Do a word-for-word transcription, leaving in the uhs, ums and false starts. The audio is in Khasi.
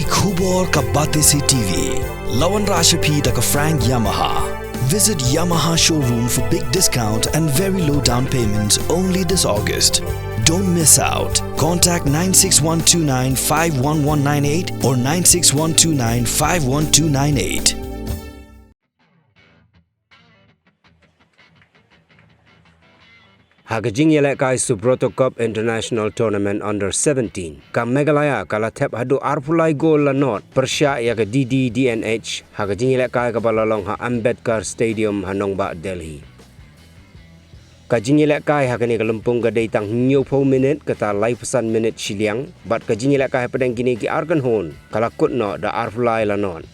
Khubor ka Batesi T V. La wanrah sha phi da ka Frank Yamaha. Visit Yamaha showroom for big discount and very low down payments only this August. Don't miss out. Contact nine six one two nine five one one nine eight or nine six one two nine five one two nine eight. Ha ka jingïalehkai Subroto Cup International Tournament Under seventeen, ka Meghalaya ka la thep haduh arphew lai gol la nod pyrshah ïa ka D D D N H ha ka jingïalehkai kaba la long ha Ambedkar Stadium ha nongbah Delhi. Ka jingïalehkai ha kane ka lympung ka dei tang hynñiewphew minit kata laiphew san minit shiliang, bad ka jingïalehkai hapdeng kine ki ar kynhun ka la kut noh da arphew lai la nod.